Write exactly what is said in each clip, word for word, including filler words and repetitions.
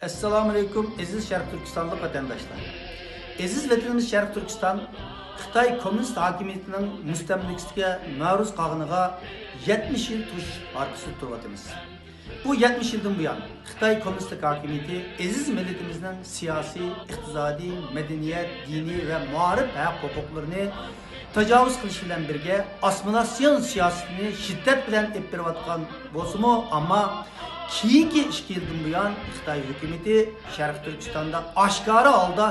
ئەسسالامۇئەلەيكۇم، ئەزىز شەرقىي تۈركىستانلىق ۋەتەنداشلار! ئەزىز ۋەتىنىمىز شەرقىي تۈركىستان خىتاي كوممۇنىست ھاكىمىيىتىنىڭ مۇستەملىكىسىگە مەرۇز قالغىنىغا يەتمىش يىل توشۇش ھارپىسىدا تۇرۇۋاتىمىز. بۇ يەتمىش يىلدىن بۇيان، خىتاي كوممۇنىستلىق ھاكىمىيىتى ئەزىز مىللىتىمىزنىڭ سىياسىي، ئىقتىسادىي، مەدەنىيەت، دىنىي ۋە مائارىپ ھەق-ھوقۇقلىرىنى تاجاۋۇز قىلىش بىلەن بىرگە، ئاسسىمىلياتسىيون سىياسىتىنى شىددەت بىلەن ئېلىپ بېرىۋاتقان بولسىمۇ، ئەمما كېيىنكى ئىككى يىلدىن بۇيان خىتاي ھۆكۈمىتى شەرقىي تۈركىستاندا ئاشكارا ھالدا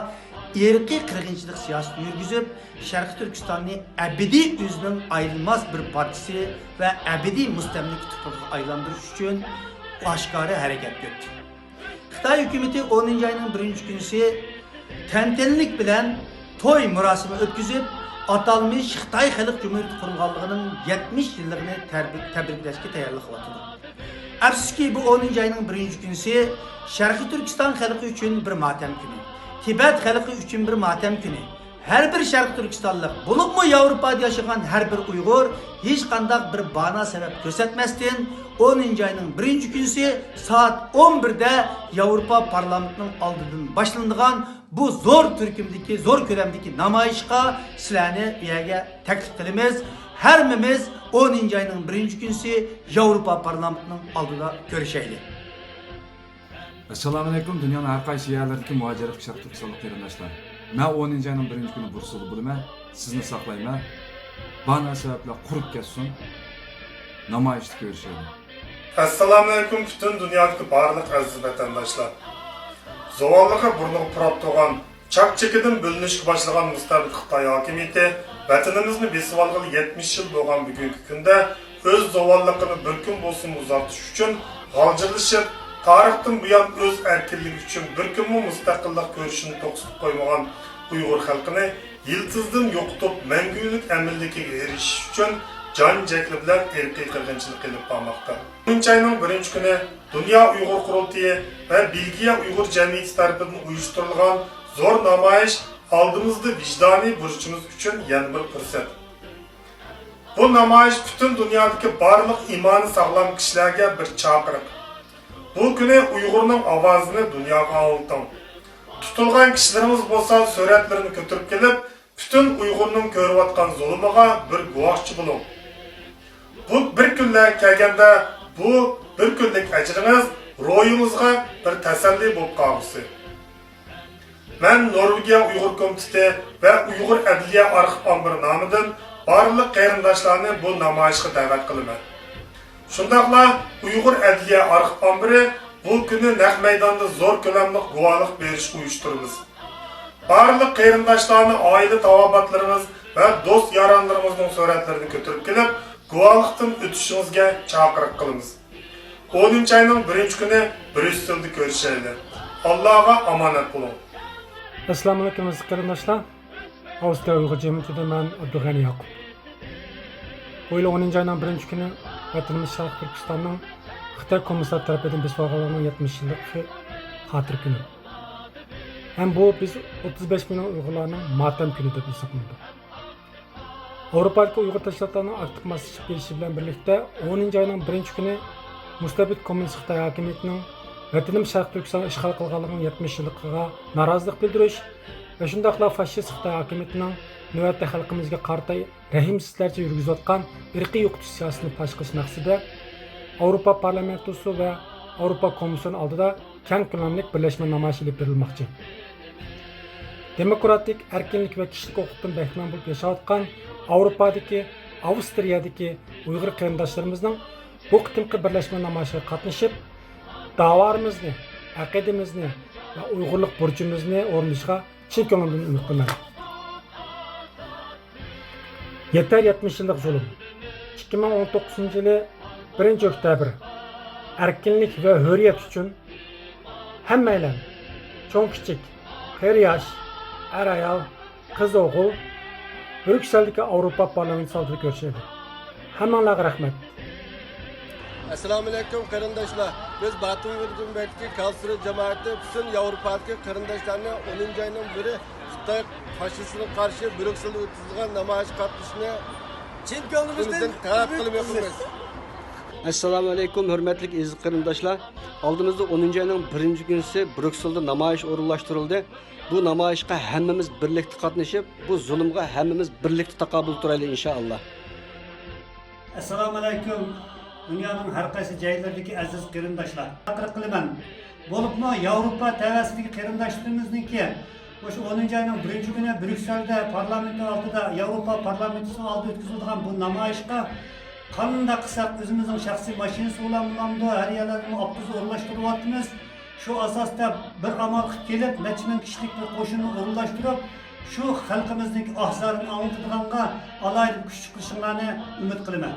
ئىرقىي قىرغىنچىلىق سىياسىتىنى يۈرگۈزۈپ، شەرقىي تۈركىستاننى ئەبەدىي ئۆزىنىڭ ئايرىلماس بىر پارچىسى ۋە ئەبەدىي مۇستەملىكە تۇپرىقىغا ئايلاندۇرۇش ئۈچۈن ئاشكارا ھەرىكەتكە ئۆتتى. خىتاي ھۆكۈمىتى ئونىنچى ئاينىڭ بىرىنچى كۈنىسى تەنتەنىلىك بىلەن توي مۇراسىمى ئۆتكۈزۈپ، ئاتالمىش خىتاي خەلق جۇمھۇرىيىتى قۇرۇلغانلىقىنىڭ يەتمىش يىللىقىنى تەبرىك-، تەبرىكلەشكە تەييارلىق قىلىۋاتىدۇ. ئەپسۇسكى، بۇ ئونىنچى ئاينىڭ بىرىنچى كۈنىسى شەرقىي تۈركىستان خەلقى ئۈچۈن بىر ماتەم كۈنى، تىبەت خەلقى ئۈچۈن بىر ماتەم كۈنى. ھەر بىر شەرقىي تۈركىستانلىق، بولۇپمۇ ياۋروپادا ياشىغان ھەر بىر ئۇيغۇر ھېچقانداق بىر بانا سەۋەب كۆرسەتمەستىن، ئونىنچى ئاينىڭ بىرىنچى كۈنىسى سائەت ئون بىردە ياۋروپا پارلامېنتىنىڭ ئالدىدىن باشلىنىدىغان بۇ زور تۈركۈمدىكى، زور كۆلەمدىكى نامايىشقا سىلەرنى ئۇ يەرگە تەكلىپ قىلىمىز. ھەممىمىز ئونىنچى ئاينىڭ بىرىنچى كۈنىسى ياۋروپا پارلامېنتىنىڭ ئالدىدا كۆرۈشەيلى. ئەسسالامۇئەلەيكۇم، دۇنيانىڭ ھەر قايسى يەرلىرىدىكى مۇھاجىرەتكە شەرقىي تۈركىستانلىق قېرىنداشلار. مەن ئونىنچى ئاينىڭ بىرىنچى كۈنى بۇرسىلدا بولىمەن. سىزنى ساقلايمەن. بانا سەۋەبلەر قۇرۇپ كەتسۇن. نامايىشتا كۆرۈشەيلى. ئەسسالامۇئەلەيكۇم، پۈتۈن دۇنيادىكى بارلىق ئەزىز ۋەتەنداشلار. زاۋاللىقى بۇرنىغا پۇراپ تۇرغان، چاك-چېكىدىن بۆلۈنۈشكە باشلىغان مۇستەبىت خىتاي ھاكىمىيىتى ۋەتىنىمىزنى بېسىۋالغىلى يەتمىش يىل بولغان بۈگۈنكى كۈندە ئۆز زاۋاللىقىنى بىر كۈن بولسىمۇ ئۇزارتىش ئۈچۈن غالجىرلىشىپ، تارىختىن بۇيان ئۆز ئەركىنلىكى ئۈچۈن بىر كۈنمۇ مۇستەقىللىق كۈرىشىنى توختىتىپ قويمىغان ئۇيغۇر خەلقىنى يىلتىزدىن يوقىتىپ، مەڭگۈلۈك ئەمىنلىكىگە ئېرىشىش ئۈچۈن جان-جەھلى بىلەن ئىرقىي قىرغىنچىلىق ئېلىپ بارماقتا. ئونىنچى ئاينىڭ بىرىنچى كۈنى دۇنيا ئۇيغۇر قۇرۇلتىيى ۋە بېلگىيە ئۇيغۇر جەمئىيىتى تەرىپىدىن ئۇيۇشتۇرۇلغان زور نامايىش ئالدىمىزدا ۋىجدانىي بۇرچىمىز ئۈچۈن يەنە بىر پۇرسەت. بۇ نامايىش پۈتۈن دۇنيادىكى بارلىق ئىمانى ساغلام كىشىلەرگە بىر چاقىرىق. بۇ كۈنى ئۇيغۇرنىڭ ئاۋازىنى دۇنياغا ئاڭلىتىڭ. تۇتۇلغان كىشىلىرىڭىز بولسا سۈرەتلىرىنى كۆتۈرۈپ كېلىپ، پۈتۈن ئۇيغۇرنىڭ كۆرۈۋاتقان زۇلۇمىغا بىر گۇۋاھچى بولۇڭ. بۇ بىر كۈنلەر كەلگەندە، بۇ بىر كۈنلۈك ئەجرىڭىز روھىڭىزغا بىر تەسەللى بولۇپ قالغۇسى. مەن نورۋېگىيە ئۇيغۇر كومىتېتى ۋە ئۇيغۇر ئەدلىيە ئارخىپ ئامبىرى نامىدىن بارلىق قېرىنداشلارنى بۇ نامايىشقا دەۋەت قىلىمەن. شۇنداقلا ئۇيغۇر ئەدلىيە ئارخىپ ئامبىرى بۇ كۈنى نەق مەيداندا زور كۆلەملىك گۇۋاھلىق بېرىش ئۇيۇشتۇرىمىز. بارلىق قېرىنداشلارنى ئائىلە تاۋابىئاتلىرىڭىز ۋە دوست-يارانلىرىڭىزنىڭ سۈرەتلىرىنى كۆتۈرۈپ كېلىپ، گۇۋاھلىقتىن ئۆتۈشىڭىزگە چاقىرىق قىلىمىز. ئونىنچى ئاينىڭ بىرىنچى كۈنى بريۇسسېلدا كۆرۈشەيلى. ئاللاغا ئامانەت بولۇڭ. ئەسسالامۇئەلەيكۇم، ئەزىز قېرىنداشلار. ئاۋسترالىيە ئۇيغۇر جەمئىيىتىدە مەن ئابدۇغەنى ياقۇپ. بۇ يىل ئونىنچى ئاينىڭ بىرىنچى كۈنى ۋەتىنىمىز شەرقىي تۈركىستاننىڭ خىتاي كوممۇنىستلار تەرىپىدىن بېسىۋالغانلىقىنىڭ يەتمىش يىللىقى خاتىرە كۈنى. ھەم بۇ بىز ئوتتۇز بەش مىليون ئۇيغۇرلارنىڭ ماتەم كۈنى دەپ ھېسابلىنىدۇ. ئاۋروپادىكى ئۇيغۇر تەشكىلاتلارنىڭ ئاكتىپ ماسلىشىپ كېلىشى بىلەن بىرلىكتە، ئونىنچى ئاينىڭ بىرىنچى كۈنى مۇستەبىت كوممۇنىست خىتاي ھاكىمىيىتىنىڭ ۋەتىنىمىز شەرقىي تۈركىستاننى ئىشغال قىلغانلىقىنىڭ يەتمىش يىللىقىغا نارازىلىق بىلدۈرۈش ۋە شۇنداقلا فاشىست خىتاي ھاكىمىيىتىنىڭ نۆۋەتتە خەلقىمىزگە قارىتا رەھىمسىزلەرچە يۈرگۈزۈۋاتقان ئىرقىي يوقىتىش سىياسىتىنى پاش قىلىش مەقسىتىدە، ئاۋروپا پارلامېنتوسى ۋە ئاۋروپا كومىسسىيونى ئالدىدا كەڭ كۆلەملىك بىرلەشمە نامايىشى ئېلىپ بېرىلماقچى. دېموكراتىك، ئەركىنلىك ۋە كىشىلىك ھوقۇقتىن بەھرىمەن بولۇپ ياشاۋاتقان ئاۋروپادىكى، ئاۋسترىيەدىكى ئۇيغۇر قېرىنداشلىرىمىزنىڭ بۇ قېتىمقى بىرلەشمە نامايىشىغا قاتنىشىپ، داۋالىرىمىزنى، ئەقىدىمىزنى ۋە ئۇيغۇرلۇق بۇرچىمىزنى ئورۇندىشىغا چىن كۆڭلۈمدىن ئۈمىد قىلىمەن. يېتەر يەتمىش يىللىق زۇلۇم. ئىككى مىڭ ئون توققۇزىنچى يىلى بىرىنچى ئۆكتەبىر. ئەركىنلىك ۋە ھۆرىيەت ئۈچۈن ھەممەيلەن، چوڭ-كىچىك، قېرى-ياش، ئەر-ئايال، قىز-ئوغۇل، بريۇكسېلدىكى ئاۋروپا پارلامېنتى ئالدىدا كۆرۈشەيلى. ھەممىڭلارغا رەھمەت. ئەسسالامۇئەلەيكۇم قېرىنداشلار. بىز باتۇم ۋىرتېنبېرگتىكى كارلسرۇھې جامائىتى پۈتۈن ياۋروپادىكى قېرىنداشلارنى ئونىنچى ئاينىڭ بىرى خىتاي فاشىستىغا قارشى بريۇكسېلدا ئۆتكۈزۈلگەن نامايىشقا قاتنىشىشنى چىن كۆڭلىمىزدىن تەلەپ قىلىمىز. ئەسسالامۇ ئەلەيكۇم، ھۆرمەتلىك ئەزىز قېرىنداشلار. ئالدىمىزدا ئونىنچى ئاينىڭ بىرىنچى كۈنىسى بريۇسسېلدا نامايىش ئورۇنلاشتۇرۇلدى. بۇ نامايىشقا ھەممىمىز بىرلىكتە قاتنىشىپ، بۇ زۇلۇمغا ھەممىمىز بىرلىكتە تاقابىل تۇرايلى، ئىنشائاللا. ئەسسالامۇ ئەلەيكۇم، دۇنيانىڭ ھەر قايسى جايلىرىدىكى ئەزىز قېرىنداشلار. چاقىرىق قىلىمەن. بولۇپمۇ ياۋروپا تەۋەسىدىكى قېرىنداشلىرىمىزنىڭكى مۇشۇ ئونىنچى ئاينىڭ بىرىنچى كۈنى بريۇسسېلدە پارلامېنتنىڭ ئالدىدا، ياۋروپا پارلامېنتىسىنىڭ ئالدىدا ئۆتكۈزۈلىدىغان بۇ نامايىشقا قانداق قىلساق ئۆزىمىزنىڭ شەخسىي ماشىنىسى بولامدۇ، ھەر يەرلەردىمۇ ئاپتوبۇس ئورۇنلاشتۇرۇۋاتىمىز. شۇ ئاساستا بىر ئامال قىلىپ كېلىپ، نەچچە مىڭ كىشىلىك بىر قوشۇننى ئورۇنلاشتۇرۇپ، شۇ خەلقىمىزنىڭكى ئاھ-زارىنى ئاڭلىتىدىغانغا ئالاھىدە كۈچ چىقىرىشىڭلارنى ئۈمىد قىلىمەن.